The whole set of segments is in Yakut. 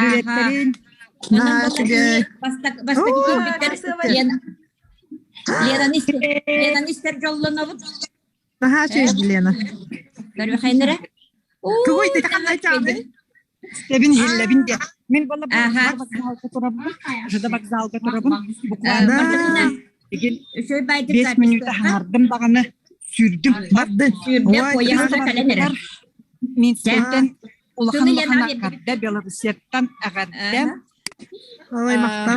Приветтерин. Онон буолла бастакы киирбиттэр Лена Ленаны Ленаны истэр дьоллонобут. Наһаа үчүгэй Лена. Көрүөхайнара. Тугуй ты ханна чааны? Эбин иһиллэбин диэ. Мин буолла вокзалга турабын. ЖД вокзалга турабын. Буквально Үчүгэй баайдык 5 минута хаҥардым даҕаны сүүрдүм. Барды. Сүүрдэ поезд кэлэн эрэр. Минскэйтэн улахан улахан эҕэрдэ Белоруссияттан эҕэрдэ.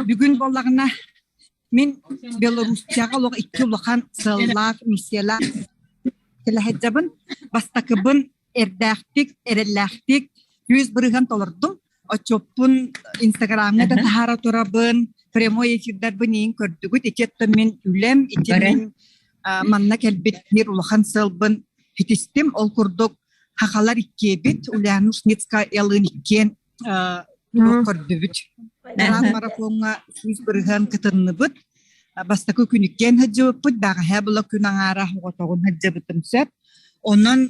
Бүгүн буоллаҕына мин Белоруссияҕа олох икки улахан сыаллаах миссиялаах кэлэһэдьабын. Бастакыбын эрдээхтик, эрэллээхтик 100% толордум. Отчуоппун Инстаграмҥа да таһаара турабын, прямой эфирдарбын иин көрдүгүт. Ити мин үлэм, ити мин манна кэлбит мир улахан сыалбын ситистим. Ол курдук хахалар иккиэбит, Ульяна Ушницкая ялын иккиэн көрдүбүт. Гран марафоҥҥа 100% кытынныбыт. Бастакы күн иккиэн сылдьыбыппыт, бэҕэһээ була күн аҥаара оҕотоҕун сылдьыбытым сөп. Онон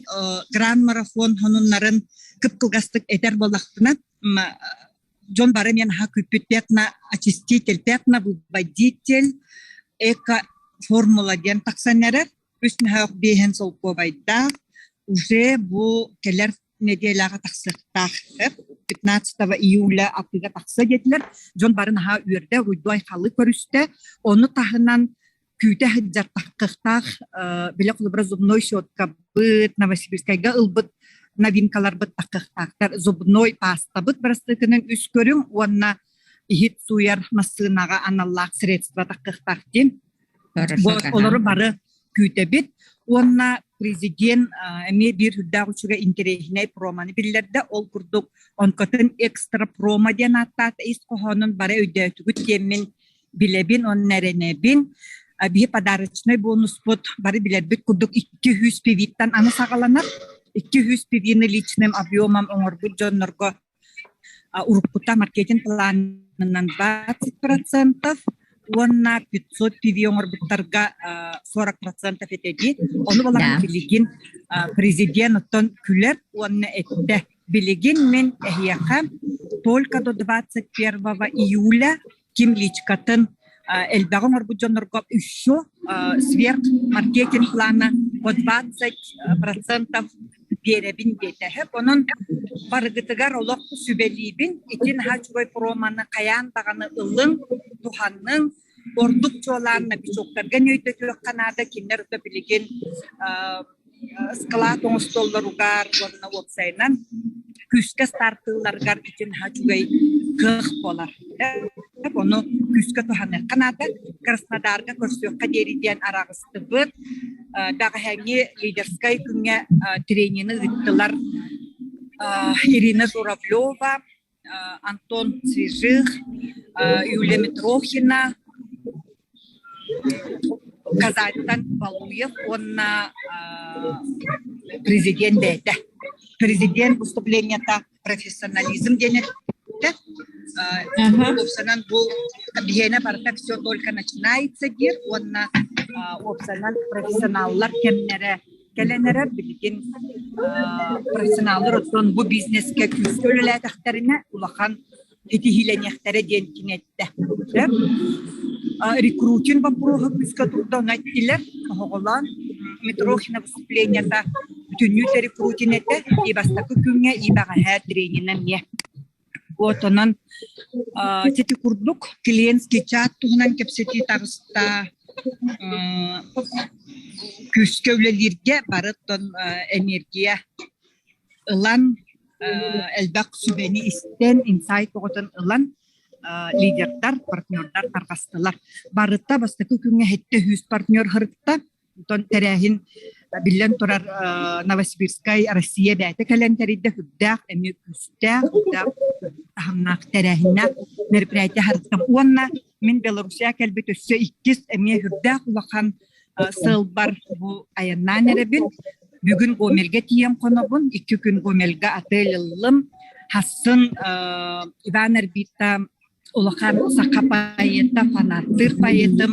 гран марафон хонуннарын кып-кылгастык этэр буоллахпына, дьон бары мен аха күүппүт пятна очиститель, пятна выводитель, эко формула диэн тахсан эрэр. Үс мөһөөх биэһин солкуобайдаах. Уже бу кэлэр нэдиэлэҕэ тахсыахтаах. 15 июля атыыга тахса диэтилэр. Дьон бары наһаа үөрдэ, уруйду айхалы көрүстэ. Ону таһынан күүтэ сылдьар таххыахтаах бile холобура зубной щеткабыт, Новосибирскайга ылбыт новинкаларбыт таххыахтаахтар. Зубной пастабыт бырастыыкынан үс көрүҥ уонна иһит сууйар массыынаҕа аналлаах средство таххыахтаах диэн. Олору бары күүтэбит. Уонна президент эмиэ биир үрдээх үчүгэй интэриэһинэй проманы биллэрдэ. Ол курдук онкотун экстра промо диэн ааттаата ис хоһоонун бары өйдөөтүгүт диэммин билэбин уонна эрэнэбин. Биһи подарочнай бонуспут бары билэрбит курдук 200 пивиттан аны саҕаланар. 200 пивины личным объемом оҥорбут дьоннорго уруккута маркетинг планынан 20% уонна 500 пиви оҥорбуттарга 40% этэ Ону балаҕан билигин президент оттон күлэр уонна эттэ. Билигин мин эһиэхэ только до 21 июля ким личкатын элбэҕи оҥорбут дьоннорго еще сверх маркетинг плана по 20% биэрэбин диэтэ. Онон барыгытыгар олох сүбэлиибин. Ити наһаа үчүгэй проманы хайаан даҕаны ылыҥ, туһаныҥ. Ордук чуолаан новичоктарга өйдөтүөххэ наада. Кинилэр да билигин склад оҥостоллоругар уонна уопсайынан күүскэ стартыылларыгар ити наһаа үчүгэй кыах буолар. Ону күүскэ туһаныахха наада. Краснодарга көрсүөххэ диэри диэн араҕыстыбыт. Бэҕэһээҥҥи лидерскай күҥҥэ тренины ыыттылар Ирина Журавлева, Антон Свежих, Юлия Митрохина, Казаньтан Балуев уонна президент бэйэтэ. Президент выступлениета профессионализм диэн эттэ. Уопсанан бу биһиэнэ барыта все только начинается диир уонна уопсанан профессионаллар кэмнэрэ кэлэн эрэр билигин профессионаллар оттон бу бизнескэ күүскэ үлэлээтэхтэринэ улахан ситиһиилэниэхтэрэ диэн кини эттэ. Рекрутинг боппуруоһа күүскэ турда, ону эттилэр, тоһоҕолоон. Митрохина выступлениета бүтүннүү рекрутинг этэ, и бастакы күҥҥэ, и бэҕэһээ тренинэ эмиэ. Вот онон сити курдук клиентский чат туһунан кэпсэтии таҕыста. Күүскэ үлэлииргэ бары оттон энергия ылан элбэх сүбэни истэн, инсайт оҕотун ылан лидердар, партнердар тарҕастылар. Барыта бастакы күҥҥэ сэттэ сүүс партнер сырытта. Онтон тэрээһин биллэн турар Новосибирскай Россия бэйэтэ кэлэн тэрийдэ үрдээх, эмиэ күүстээх, үрдээх таһымнаах тэрээһиннээх мероприятие аһарыттым. Уонна мин Белоруссия кэлбит өссө иккис эмиэ үрдээх улахан сылбар бу айаннаан эрэбин. Бүгүн Гомельга тиийэн хонобун, икки күн Гомельга отель ыллым. Хассын Иван Арбита Улахан саха поэта, фанаттыыр поэтым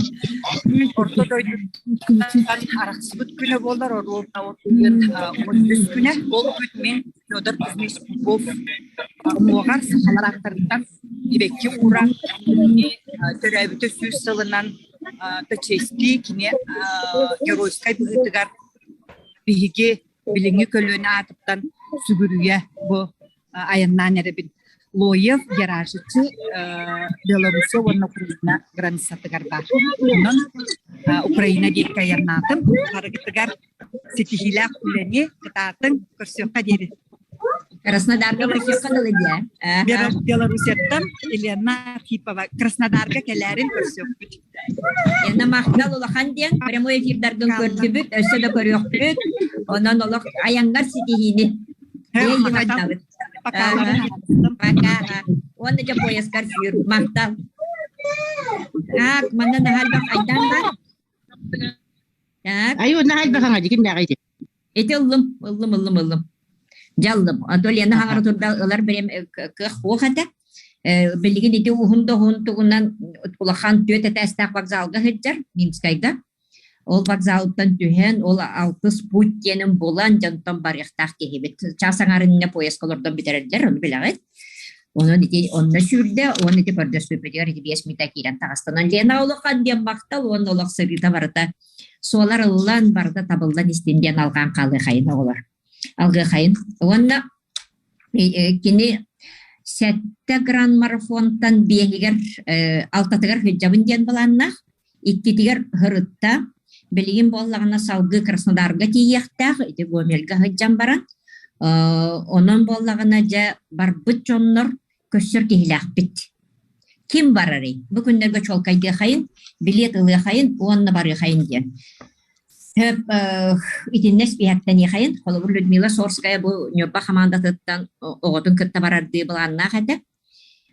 орто дойдуттан арахсыбыт күнэ буолар оруобуна 13 күнэ. Ол күн мин Федор Кузьмич Попов уҥуоҕар сахалар ааттарыттан сибэкки ууран кини төрөөбүтэ 100 сылынан почести кини геройскай быһыытыгар биһиги билиҥҥи көлүөнэ аатыттан сүгүрүйэ бу айаннаан эрэбин. Лоев Геражичи Белоруссия уонна Украина границатыгар баар. Онон Украина диэки айаннаатым. Харыгытыгар ситиһиилээх үлэни кытаатыҥ, көрсүөххэ диэри. Краснодарга көрсүөххэ дылы диэ. Белоруссияттан Елена Архипова Краснодарга кэлээрин көрсүөхпүт. Лена махтал улахан диэн прямой эфирдаргын көрдүбүт, өссө да көрүөхпүт. Онон олох айаҥҥар ситиһиини. Пока. Пока. Уонна дьэ поездкар сүүр. Махтал. Так, манна наһаа элбэх айдаан бар. Так. Ай, наһаа элбэх аҥа дикин ити. Ити ыллым, ыллым, ыллым, ыллым. Дьэ ыллым. Ото Лена хаҥара турда ылар бэрем кыах хуох этэ. Билигин ити уһун да уһун тугунан улахан түөрт этээстээх вокзалга сылдьар Минскайга. Ол вокзалтан түһэн, ол алтыс путь диэнин булан, дьонтон барыахтаах киһибит. Чаас аҥаарынна поездка олордон бүтэрэллэр, ону билэҕит. Онон ити онно сүүрдэ, уонна ити көрдөспүппүтүгэр ити 5 мүнүүтэ киирэн таҕыстанан Лена улахан диэн махтал уонна олох сырыыта барыта суолар ыллан, барыта табыллан истин диэн алҕаан хаалыахайын оҕолор. Алгыахайын. Уонна Кини сэттэ гран-марафонтан биэһигэр, алтатыгар сылдьабын диэн былааннаах, иккитигэр сырытта. Билигин буоллаҕына салгыы Краснодарга тиийиэхтээх, ити Гомельга сылдьан баран. Онон буоллаҕына дьэ барбыт дьоннор көрсөр киһилээхпит. Ким барарый? Бу күннэргэ чуолкайдыахайын, билиэт ылыахайын уонна барыахайын диэн. Сөп, итиннэ испииһэктэниэхэйин. Холобур, Людмила Сорская бу Ньурба хамаандатыттан оҕотун кытта барардыы былааннаах этэ.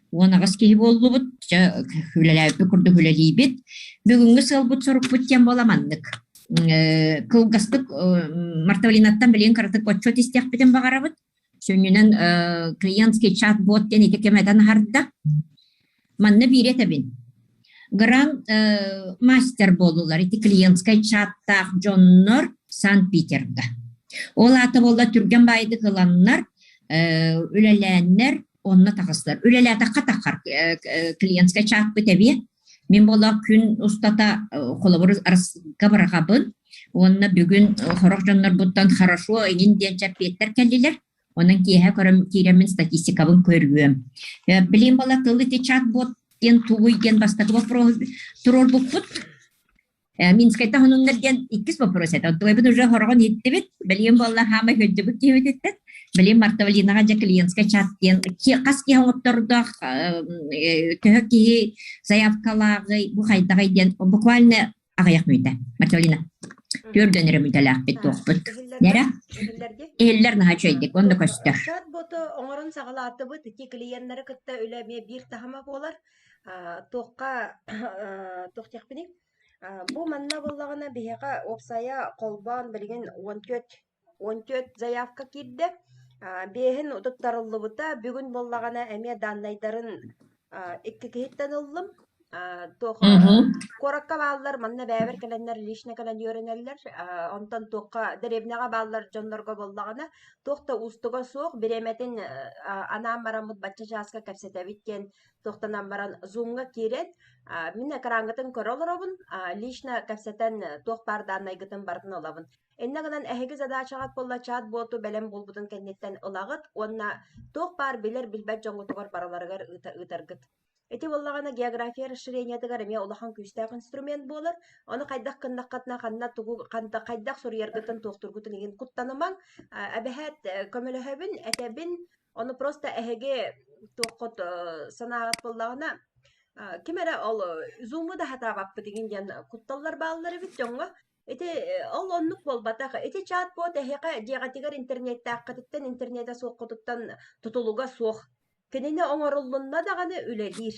18 киһи буоллубут, дьэ, үлэлээбиппит курдук үлэлиибит. Бүгүҥҥү сыалбыт-сорукпут диэн буола маннык. Кылгастык Мартавлинаттан билигин кыратык отчуот истиэхпитин баҕарабыт. Сүнньүнэн клиентский чат-бот диэн ити кэм этэн аһарда. Манна биири этэбин. Гранд мастер буоллулар ити клиентскай чаттаах дьоннор Санкт-Питерга. Ол аата буолла түргэн баайдык ыланнар, үлэлээннэр онно таҕыстылар. Үлэлээтэххэ таххар клиентскай чатпыт эбиэ. Мин буолла күн устата холобур Россияга быраҕабын уонна бүгүн сорох дьоннорбуттан хорошо иҥин диэн чэппиэттэр кэллилэр. Онон киэһэ көрөн киирэммин статистикабын көрүөм. Билим буола тыл ити чат-бот диэн тугуй диэн бастакы вопрос туруорбуппут. Минскайтан хонуннар диэн иккис вопрос этэ. Оттугайбыт уже хороҕон иһиттибит. Билим буолла хаамай хөрдүбүт киһибититтэн. Билим Мартавалинаҕа дьэ клиентскай чат диэн хас киһи оҥоттордоох, төһө киһи заявкалааҕый, бу хайдаҕый диэн буквально аҕыйах мүнүүтэ. Мартавалина. Түөрдөн эрэ мүнүүтэлээхпит туохпут. Нэрэ? Иһиллэр наһаа үчүгэйдик, онно көстөр. Чат-боту оҥорон саҕалаатыбыт. Ити клиеннары кытта үлэ эмиэ биир таһыма буолар. Туохха туох диэхпиний? Бу манна буоллаҕына биһиэхэ уопсайа холбоон билигин 14 заявка киирдэ. Биэһин туттарыллыбыта. Бүгүн буоллаҕына эмиэ даннайдарын икки киһиттэн ыллым. Туох куоракка бааллар, манна бэйэбэр кэлэннэр лично кэлэн үөрэнэллэр. Онтон туохха дэриэбинэҕэ бааллар дьоннорго буоллаҕына туох да уустуга суох, бириэмэтин анаан бараммыт бачча чааска кэпсэтэбит диэн туохтанан баран зумҥа киирэн мин экраҥҥытын көрө олоробун, лично кэпсэтэн туох баар дааннайгытын барытын ылабын. Иннэ гынан эһиги задачаҕыт буолла чат-боту бэлэм буолбутун кэнниттэн ылаҕыт уонна туох баар билэр-билбэт дьоҥҥутугар барыларыгар ыытаргыт. Ити буоллаҕына география расширениетыгар эмиэ улахан күүстээх инструмент буолар. Ону хайдах гыннаххытына ханна тугу ханта хайдах суруйаргытын туохтургутун иһин куттанымаҥ. Эбэһээт көмөлөһөбүн, этэбин, ону просто эһиги туоххут санааҕыт буоллаҕына ким эрэ ол зуму да сатаабаппыт игин диэн кутталлар бааллар эбит дьоҥҥо. Ити ол оннук буолбатах. Ити чат-бот эһиэхэ дьиэҕитигэр интернеттээххититтэн, интернетэ суоххутуттан тутулуга суох. Кинини оҥоруллунна даҕаны үлэлиир.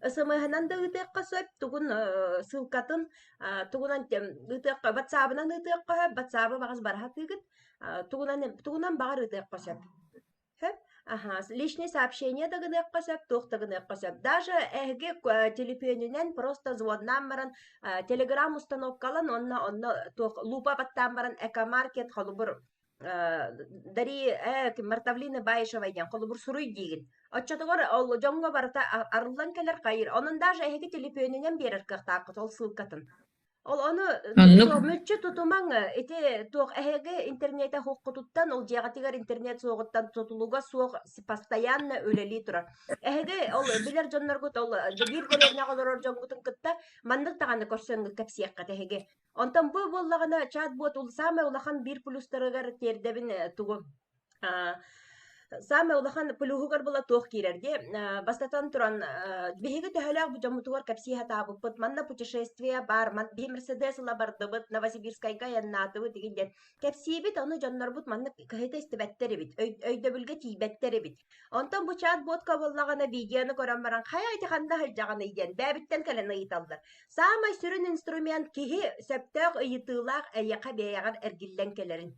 СМС-ынан да ыытыахха сөп, тугун ссылкатын тугунан ыытыахха, ватсабынан ыытыахха сөп, ватсабы баҕас бара сатыыгыт, тугунан тугунан баҕар ыытыахха сөп. Сөп. Аха, личный сообщение да гыныахха сөп, туох да гыныахха сөп. Даже эһиги телефонунан просто звоннаан баран телеграм установкалан уонна онно туох лупа баттаан баран экомаркет холобур Дари э Мартавлина Баишева диэн холобур суруй диигин. Оччотугар ол дьоҥҥо барыта арыллан кэлэр хайыр. Онон даже эһиги телефонунан биэрэр кыахтааххыт ол ссылкатын. Ол ону Оннук. мүччү тутумаҥ ити туох эһиги интернетэ суоххутуттан ол дьиэҕитигэр интернет суоҕуттан тутулуга суох постоянно үлэлии турар. Эһиги ол билэр дьонноргут ол биир дэриэбинэҕэ олорор дьоҥҥутун кытта маннык даҕаны көрсөҥҥүт кэпсиэххит эһиги. Онтон бу буоллаҕына чат-бот саамай улахан биир плюстарыгар тиэрдэбин тугу Саамай улахан плюһугар була туох киирэр дии. Бастатан туран, биһиги төһөлөөх дьоммутугар кэпсии сатаабыппыт. Манна путешествие баар, биһи Мерседес ыла бардыбыт, Новосибирскайга айаннаатыбыт игин диэн. Кэпсиибит, ону дьоннорбут маннык кыһыта истибэттэр эбит, өйдөбүлгэ тиийбэттэр эбит. Онтон бу чат-ботка буоллаҕына видеону көрөн баран, хайа ити ханна сылдьаҕыный диэн бэйэбиттэн кэлэн ыйыталлар. Саамай сүрүн инструмент киһи сөптөөх ыйытыылаах эйиэхэ бэйэҕэр эргиллэн кэлэрин.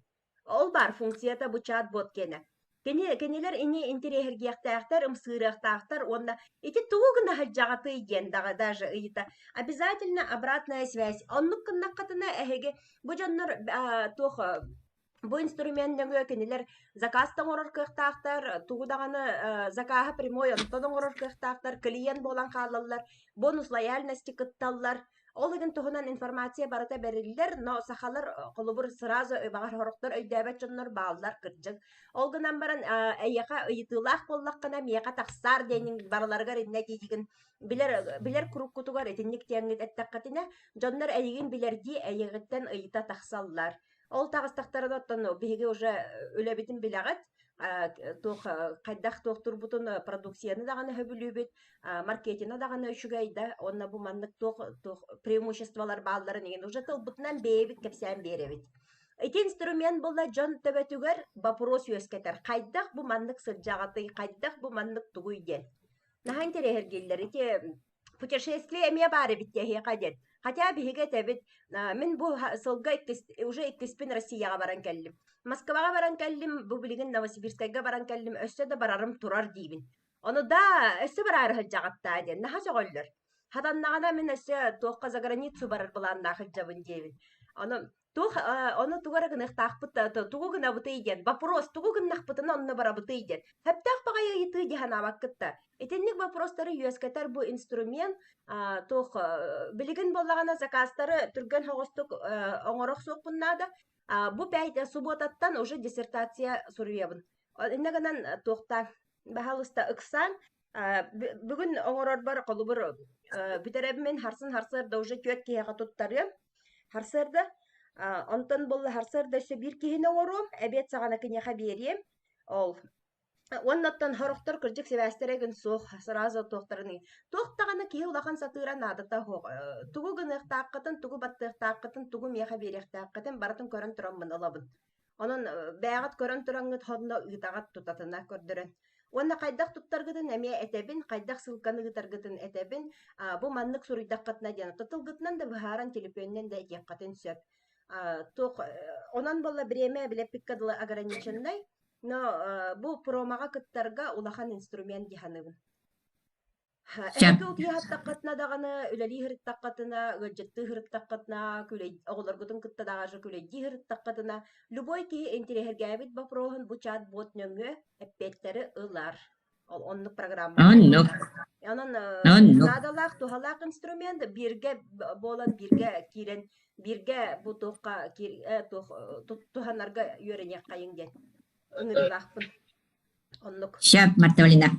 Ол баар функцията бу чат-бот киэнэ. Кини, кинилэр ини интэриэһиргиэхтээхтэр, ымсыырыахтаахтар уонна ити тугу гына сылдьаҕытый диэн даҕа даже ыйыта. Обязательно обратная связь. Оннук гыннаххытына эһиги бу дьоннор туох бу инструмент нөҥүө кинилэр заказ да оҥорор кыахтаахтар, тугу даҕаны закаһы прямой онтон оҥорор кыахтаахтар, клиент буолан хаалаллар, бонус лояльности кытталлар. Ол игин туһунан информация барыта бэриллэр, но сахалар холобур сразу баҕар сорохтор өйдөөбөт дьоннор бааллар кырдьык. Ол гынан баран эйиэхэ ыйытыылаах буоллаххына миэхэ тахсаар диэнин барыларыгар иннэ диигин билэр билэр куруккутугар итинник диэҥҥит эттэххитинэ дьоннор эйигин билэрдии эйигиттэн ыйыта тахсаллар. Ол таҕыстахтарына оттон биһиги уже үлэбитин билэҕит, туох хайдах туохтурбутун продукцияны даҕаны сөбүлүүбүт, маркетина даҕаны үчүгэй да уонна бу маннык туох туох преимуществолар баалларын иһин уже тылбытынан бэйэбит кэпсээн биэрэбит. Ити инструмент буолла дьон төбөтүгэр вопрос үөскэтэр. Хайдах бу маннык сылдьаҕытый, хайдах бу маннык тугуй диэн. Наһаа интэриэһиргииллэр. Ити путешествие эмиэ баар эбит эһиэхэ диэн. Хотя биһиги этэбит, мин бу сылга иккис, уже иккиспин Россияҕа баран кэллим. Москваҕа баран кэллим, бу билигин Новосибирскайга баран кэллим, өссө да барарым турар диибин. Ону да, өссө бараары сылдьаҕыттаа диэн наһаа сөҕөллөр. Хатаннаҕына мин өссө туохха за границу барар былааннаах сылдьабын диэбин. Ону Туох ону тугу эрэ гыныахтаахпыт да, тугу гынабытый диэн вопрос тугу гыннахпытына онно барабытый диэн сөптөөх баҕайы ыйытыы дии санаабаккыт да. Итинник вопростары үөскэтэр бу инструмент туох билигин буоллаҕына заказтары түргэн соҕустук оҥоро охсуохпун наада. Бу пять субботаттан уже диссертация суруйабын. Иннэ гынан туохтаан баһаалыста ыксаан Бүгүн оҥорорбор холобур бүтэрэбин харсын харсыарда уже түөрт киһиэхэ туттарыам. Харсыарда онтон буолла харсыарда өссө биир киһини оҥоруом, эбиэт саҕана киниэхэ биэриэм. Ол уонна оттон сорохтор кырдьык сибээстэрэ гын суох сразу туохтарын туох даҕаны киһи улахан сатыыра наадата суох. Тугу гыныахтааххытын, тугу баттыахтааххытын, тугу миэхэ биэриэхтээххитин барытын көрөн тураммын ылабын. Онон бэйэҕит көрөн тураҥҥыт сонно ыытаҕыт тутатына көрдөрөн. Уонна хайдах туттаргытын эмиэ этэбин, хайдах ссылканы ыытаргытын этэбин. Бу маннык суруйдаххытына диэн тылгытынан да быһааран телефонунан да этиэххитин сөп. Туох онон буолла бириэмэ билэппиккэ дылы ограниченнай, но бу промоҕа кыттарга улахан инструмент дии саныыбын. Сөп. Эһиги утуйа сыттаххытына даҕаны, үлэлии сырыттаххытына, ыалдьыттыы сырыттаххытына, күлэй оҕолоргутун кытта даҕаны күлэйдии сырыттаххытына, любой киһи интэриэһиргээбит боппуруоһун бу чат-бот нөҥүө эппиэттэри ылар. Ол оннук программалаах. Оннук. Онон Оннук. наадалаах, туһалаах инструмент бииргэ буолан бииргэ киирэн, бииргэ бу туохха туох туһанарга үөрэниэххэйиҥ диэн ыҥырыылаахпын. Оннук. Сөп, Мартавлина.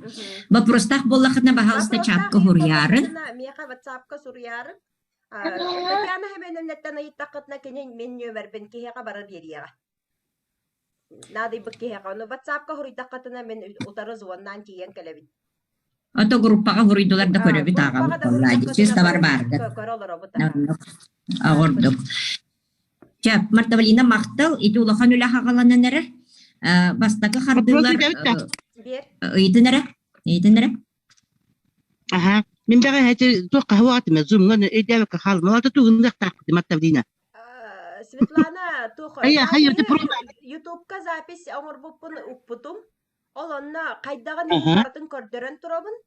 Вопростаах буоллаххытына, баһаалыста Вопростаах чатка иһит суруйаарын. буоллаххытына, миэхэ ватсапка суруйаарын. Татьяна Семеновнаттан ыйыттаххытына, кини мин нүөмэрбин киһиэхэ бары биэриэҕэ. Наадыйбыт киһиэхэ. Ону ватсапка суруйдаххытына, мин утары звоннаан тиийэн кэлэбин. Ото группаҕа суруйдулар да көрөбүт Группаҕа ааҕабыт да буоллаа дии. суруйдаххытына Чыыстабар көрөбүт, бааргыт. көрө олоробут. Аха. Оннук. Оҕордук. Чэ, Мартавалина махтал, ити улахан үлэ хаҕаланан эрэр. Бастакы Вопрос хардыылар ыйдабыт да? Биэр. ыйытын эрэ, ыйытын эрэ. Аха. Мин бэҕэһээ ити туох хаһыа атым зумҥа өйдөөбөккө хаалым. Ол тугун Мартавлина. Светлана туох Айа, хайа, запиһи Ютубка запись оҥорбуппун укпутум. Ол онно хайдаҕын иһин барытын көрдөрөн турабын.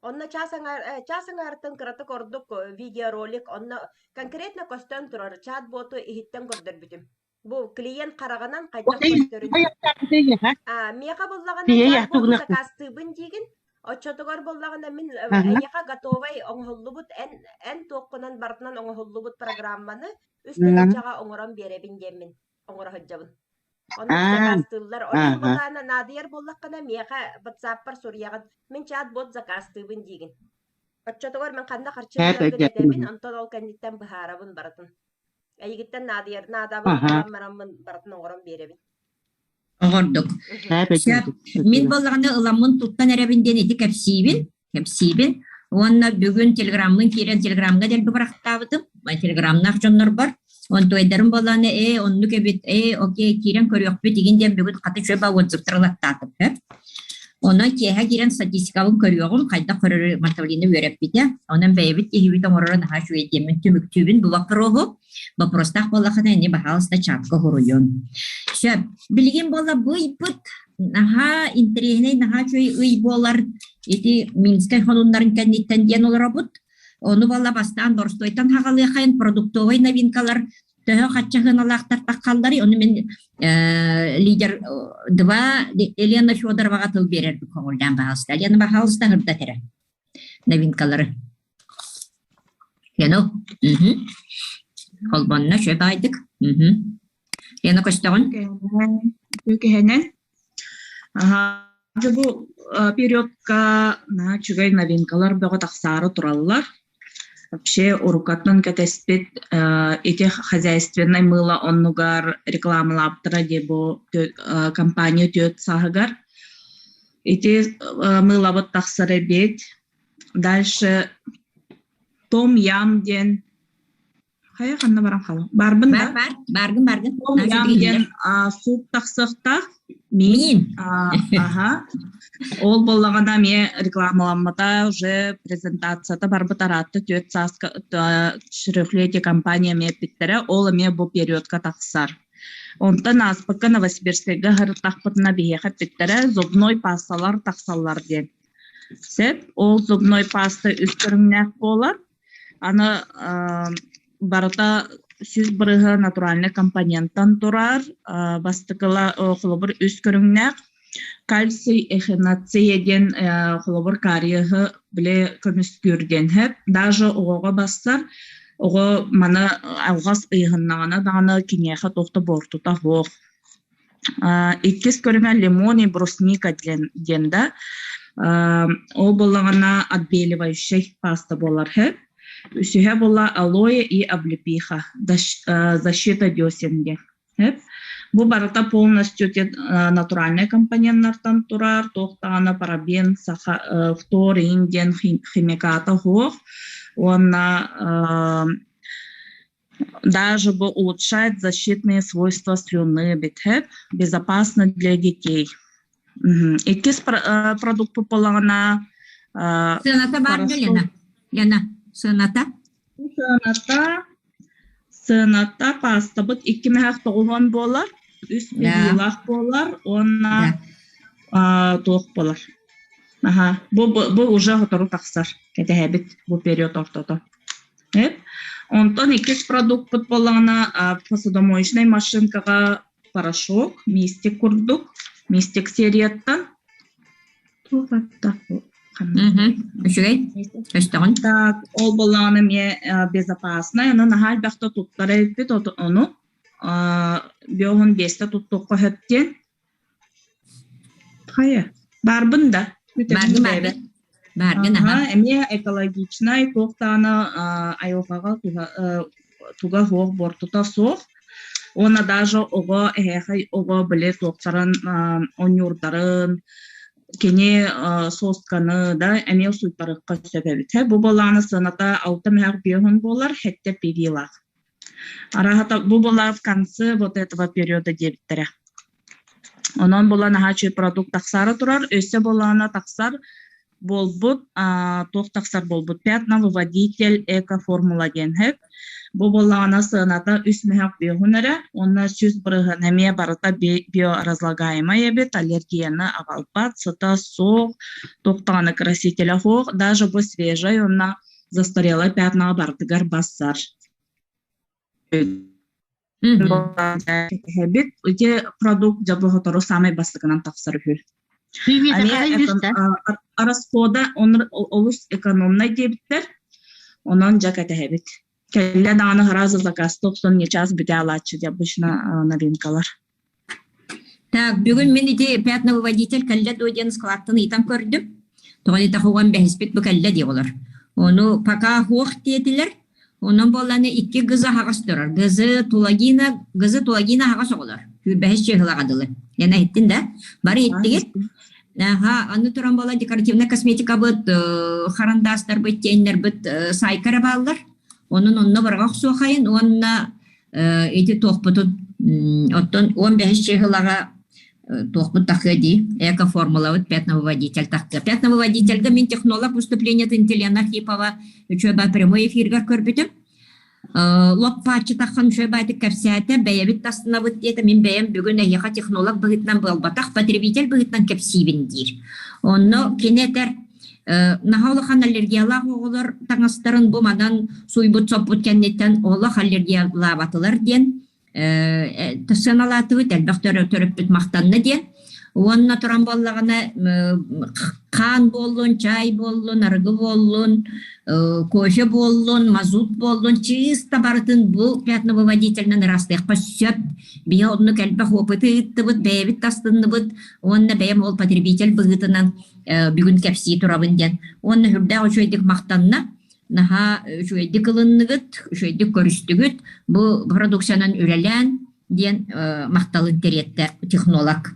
Онно чаас аҥаар, чаас аҥаарыттан кыратык ордук видеоролик онно конкретно көстөн турар чат-боту иһиттэн көрдөрбүтүм. Бу клиент хараҕынан хайдах көстөрүн. А, миэхэ буллаҕына чат-боту сакаастыыбын диигин. Оччотугар буллаҕына мин эйиэхэ готовай оҥоһуллубут эн эн туоххунан барытынан оҥоһуллубут программаны үс тыһыынчаҕа оҥорон биэрэбин диэммин оҥоро сылдьабын. Оннук заказтыыллар. Онон былаана наадыйар буоллаххына, миэхэ ватсаппар суруйаҕын. Мин чат-бот заказтыыбын диигин. Оччотугар мин ханна харчы ыларгын этэбин, онтон ол кэнниттэн быһаарабын барытын. Эйигиттэн наадыйар наадабын ылан бараммын барытын оҥорон биэрэбин. Оҕордук. Сөп. Мин буоллаҕына ыламмын туттан эрэбин диэн ити кэпсиибин. Кэпсиибин. Уонна бүгүн телеграммын киирэн телеграмҥа дэлби бырахтаабытым. Телеграмнаах дьоннорбор. Онтуойдарым буоллаҕына ээ оннук эбит, ээ окей киирэн көрүөхпүт игин диэн бүгүн хата үчүгэй ба отзывтар ылаттаатым. Онон киэһэ киирэн статистикабын көрүөҕүм, хайдах көрөрү Мартавлина үөрэппитэ. Онон бэйэбит киһибит оҥороро наһаа үчүгэй диэммин түмүктүүбүн бу боппуруоһу. Боппуруостаах буоллахына ини баһаалыста чатка суруйун. Сөп. Билигин буолла бу ыйбыт наһаа интэриэһинэй, наһаа үчүгэй ый буолар. Ити Минскэй хонуннарын кэнниттэн диэн олоробут. Ону буолла бастаан боростуойтан хаҕалыахайын продуктовай новинкалар төһө хачча сыаналаахтар таххалларый, ону мин лидер 2 Елена Федороваҕа тыл биэрэрбит көҥүллээн баһаалыста. Елена баһаалыста ыһырдат эрэ новинкалары. Лена, Холбонно үчүгэй баайдык. Лена көстөҕүн? Үкэһэнэн. Дьэ бу периодка наһаа үчүгэй новинкалар бөҕө тахсаары тураллар. Вообще уруккаттан кэтэспит ити хозяйственнай мыла оннугар рекламалаабыттара дии бу компания түөрт сааһыгар. Ити мыылабыт тахсар эбит. Дальше Том Ям диэн Хайа ханна баран хаалла? Барбын да? Бар, баргын, баргын. Ям диэн суп тахсыахтаах. Мин. Аха. Ол буоллаҕына эмиэ рекламаламмата уже презентацията барбыт араатта түөрт сааска четырехлетие компания эмиэ эппиттэрэ. Ол эмиэ бу периодка тахсар. Онтон ааспыкка Новосибирскайга сырыттахпытына биһиэхэ эппиттэрэ зубной пасталар тахсаллар диэн. Сөп. Ол зубной паста үс көрүҥнээх буолар. Аны барыта 100% натуральнай компоненттан турар. Бастакыла холобур үс көрүҥнээх. Кальций эхинация диэн холобур кариеһы били көмүскүүр диэн сөп. Даже оҕоҕо бассар, оҕо маны алҕас ыйыһыннаҕына даҕаны киниэхэ туох да буортута суох. Иккис көрүҥэ лимон и брусника диэн, диэн да. Ол буоллаҕына отбеливающай паста буолар сөп. Үсүһэ буолла алоэ и облепиха, защита десен диэн. Сөп. Бу барыта полностью натуральнай компоненнартан турар, туох даҕаны парабен, саха, фтор, диэн химиката суох. Уонна Даже бы улучшает защитные свойства слюны битһэп, безопасно для детей. Иккис продукт буоллаҕына Сыаната баар да, Лена? Лена, сыаната? Сыаната, сыаната паастабыт икки мөһөх тоҕуһуон буолар, үс билиилаах буолар уонна туох буолар. Аха, бу, бу уже сотору тахсар, кэтэһэбит бу период ортото. Онтон иккис продукпут буоллаҕына посудомоечнай машинкаҕа порошок, мистик курдук, мистик серияттан. Туох атта Үчүгэй. Көстөҕүн. Так, ол буоллаҕына эмиэ безопасный, ону наһаа элбэхтэ туттар эбиппит, ону биоһун биэстэ туттуохха сөп диэн. Хайа, баарбын да? Бааргын, бааргын. Бааргын, аха. Эмиэ экологичнай, туох даҕаны айылҕаҕа туга суох, буортута суох. Уонна даже оҕо эһээхэй оҕо били туохтарын оонньуурдарын кини сосканы да эмиэ суйтарыахха сөп эбит. Бу буоллаҕына сыаната алта мөһөх биэһун буолар, сэттэ пивилаах. Арааһата бу была в конце вот этого периода диэбиттэрэ. Онон була наһаа үчүгэй продукт тахсаары турар, өссө буоллаҕына тахсар. Буолбут, туох тахсар буолбут пятновыводитель эко-формула диэн сөп. Бу буоллаҕына сыаната үс мөһөх биэһун эрэ уонна 100% эмиэ барыта биоразлагаемай эбит, аллергияны аҕалбат, сыта суох, туох даҕаны красителя суох, даже бу свежай уонна застарелай пятнаҕа барытыгар бассар. Эбит ити продукт дьэ сотору саамай бастакынан тахсар үһү. Эмиэ расхода олус экономнай диэбиттэр, онон дьэ кэтэһэбит. Кэллэ даҕаны сразу заказ тохсон не час бүтэ алааччы дии обычно новинкалар. Так, бүгүн мин ити пятновыводитель кэллэ дуо диэн складтан ыйытан көрдүм. Тоҕо диэтэххэ уон бэһиспит бу кэллэ дии олор. Ону пока суох диэтилэр. Онон буолланы икки гызы аһаҕас турар. Гызы Тулагина, гызы Тулагина аһаҕас оҕолор. Бэһис чыһылаҕа дылы. Лена иһиттин да? Бары иһиттигит? Аха, аны туран буола декоративная косметикабыт, харандаастарбыт, теннербит сайка эрэ бааллар. Онон онно барҕа охсуохайын уонна ити туохпутун оттон 15 чыһылаҕа туохпут тахыа дии эко-формулабыт пятновыводитель тахтыа. Пятновыводительга мин технолог выступлениетын Елена Архипова үчүгэй прямой эфиргар көрбүтүм. Лоппааччы таххан үчүгэй баайтык кэпсээтэ, бэйэбит тастынабыт диэтэ, мин бэйэм бүгүн эһиэхэ технолог быһыытынан буолбатах, потребитель быһыытынан кэпсиибин диир. Онно кини этэр, наһаа улахан аллергиялаах оҕолор таҥастарын бу манан сууйбут-соппут кэнниттэн олох аллергиялаабатылар диэн сыаналаатыбыт, элбэх төрөппүт махтанна диэн. Уонна туран буоллаҕына хаан буоллун, чай буоллун, арыгы буоллун, кофе буоллун, мазут буоллун, чыыста барытын бу пятновыводительнан ыраастыахха сөп. Биһи оннук элбэх опыты ыыттыбыт, бэйэбит тастынныбыт уонна бэйэм ол потребитель быһыытынан бүгүн кэпсии турабын диэн. Уонна сүрдээх үчүгэйдик махтанна. Наһаа үчүгэйдик ылынныгыт, үчүгэйдик көрүстүгүт. Бу продукциянан үлэлээн диэн махталын тириэртэ технолог.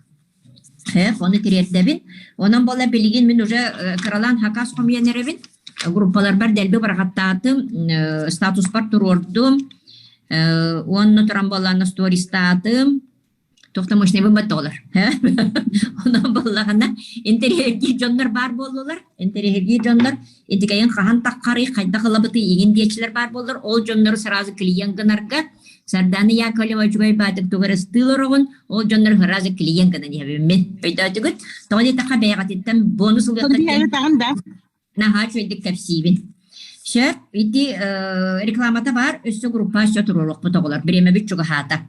Ону тириэрдэбин. Онон буола билигин мин уже кыралаан хакас хомуйан эрэбин. Группаларбар дэлби барҕаттаатым, статуспар туруордум. Уонна туран буоллаана стористаатым. Туох да мощнайбын баттоҕолор. Онон буоллаҕына интэриэһиргиир дьоннор баар буоллулар. Интэриэһиргиир дьоннор итикэйин хаһан таххарый, хайдах ылабытый игин диэччилэр баар буоллар, ол дьоннору сразу клиент гынарга Сардана Яковлева үчүгэй баатык тугар ыстыыл ороҕун, ол дьоннору сразу клиент гынан иһэбин мин. Өйдөөтүгүт? Тоҕо диэтэххэ бэйэҕититтэн бонус ылыаххыт да. Наһаа үчүгэйдик кэпсиибин. Сөп, ити рекламата баар, өссө группа өссө туруоруохпут оҕолор, бириэмэбит чугаһаата.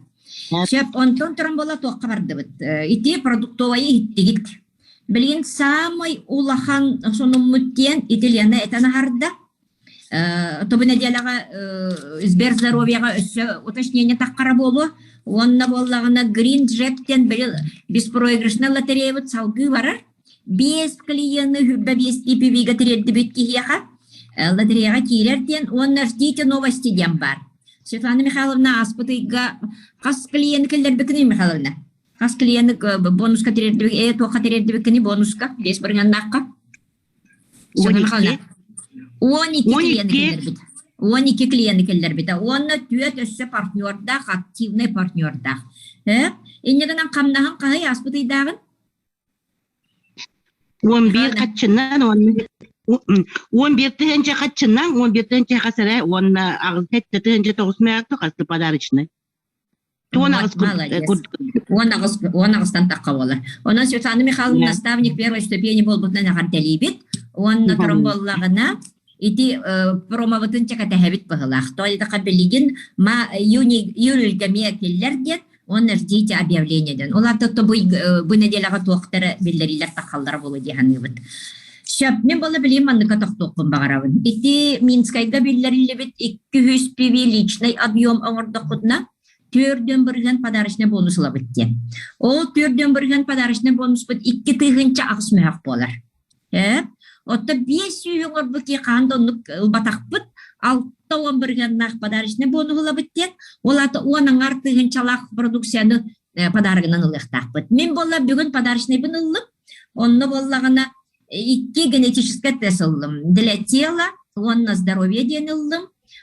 Сөп, онтон туран буола туохха бардыбыт? Ити продуктовайы иһиттигит. Билигин саамай улахан сонуммут диэн ити Лена этэн аһарда. Тобу нэдиэлэҕэ Сбер здоровьеҕа өссө уточнение таххара буолуо. Уонна буоллаҕына Green Jet диэн били беспроигрышнай лотереябыт салгыы барар. Биэс клиены хүрбэ биэстии пивига тириэрдибит киһиэхэ лотереяҕа киирэр диэн уонна ждите новости диэн баар. Светлана Михайловна ааспыт ыйга хас клиены киллэрбиккиний Михайловна? Хас клиены бонуска тириэрдибик, туохха тириэрдибиккиний бонуска? Биэс бырыһыаннаахха? Светлана Михайловна. 12 клиены киллэрбит. 12 клиены киллэрбитэ. Уонна түөрт өссө партнердаах, активный партнердаах. Инньэ гынан хамнаһын хаһый ааспыт ыйдааҕын? 11 хаччынан 11 тыһыынча хаччынан 11 тыһыынча хас эрэ уонна аҕыс сэттэ тыһыынча тоҕус мээкто хасты подарочнай. Туон аҕыс курдук. Уон аҕыстан тахха буолар. Онон Светлана Михайловна наставник первой ступени буолбутунан эҕэрдэлиибит. Уонна туран буоллаҕына ити промобытын чэкэтэһэбит быһылаах. Тоҕо диэтэххэ билигин ма июльга эмиэ киллэр диэн уонна ждите объявление диэн. Ол аата бу, бу нэдиэлэҕэ туохтара биллэриилэр таххаллара буолуо дии саныыбыт. Сөп, мин буола билигин манныка тохтуохпун баҕарабын. Ити Минскайга биллэриллибит 200 пиви личный объем оҥордоххутуна, төрдүөн бырыһыан подарочный бонус ылабыт диэн. Ол төрдүөн бырыһыан подарочный бонуспут 2 8 мөһөх буолар. Оттон 500 оҥорбут киһи хаһан да оннук ылбатахпыт, 60 бырыһыаннаах подарочный бонус ылабыт диэн, ол аата уон аҥаар тыһыынчалаах продукцияны подарогынан ылыахтаахпыт. Мин буолла бүгүн подарочныйбын ыллым, онно буоллаҕына икки генетическэй тест ыллым. Для тела уонна здоровье диэн ыллым.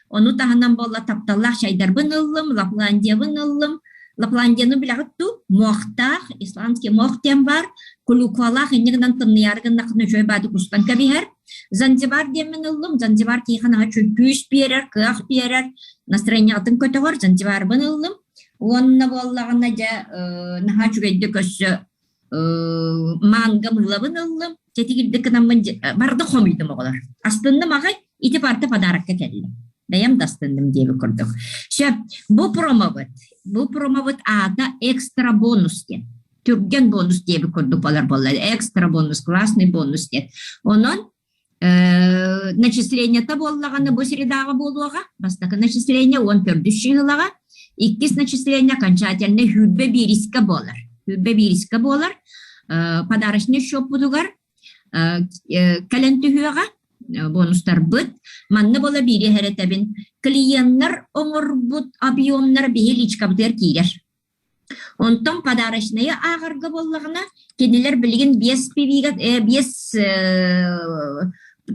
Ону таһынан буолла тапталлаах чайдарбын ыллым, Лапландиябын ыллым. Лапландияны билэҕит дуу? Муохтаах, исландский мох диэн бар. Клюквалаах инньэ гынан тымныйаары гыннаххына үчүгэй баады кустан кэбиһэр. Занзибар диэммин ыллым. Занзибар киһиэхэ наһаа үчүгэй күүс биэрэр, кыах биэрэр, настроениеҕытын көтөҕөр. Занзибарбын ыллым. Уонна буоллаҕына дьэ наһаа үчүгэйдик өссө манга мыылабын ыллым. Чэтигирдик гынаммын барда хомуйдум оҕолор. Астынным аҕай, ити барда подарокка кэллэ. Бэйэм да астынным диэбит курдук. Сөп, бу промобут, бу промобут аата экстра бонус диэн. Түргэн бонус диэбит курдук болар буолла. Экстра бонус, классный бонус диэн. Онон начислениета буоллаҕына бу средаҕа буолуоҕа. Бастакы начисление 14 чыһылаҕа. Иккис начисление окончательно хүүрбэ биирискэ буолар. Хүүрбэ биирискэ буолар. Подарочный счеппутугар кэлэн түһүөҕэ бонустарбыт. Манна буола биири эһэрэтэбин. Клиеннар оҥорбут объемнар биһи личкабытыгар киирэр. Онтон подарочнайы ааҕарга буоллаҕына, кинилэр билигин биэс пивига биэс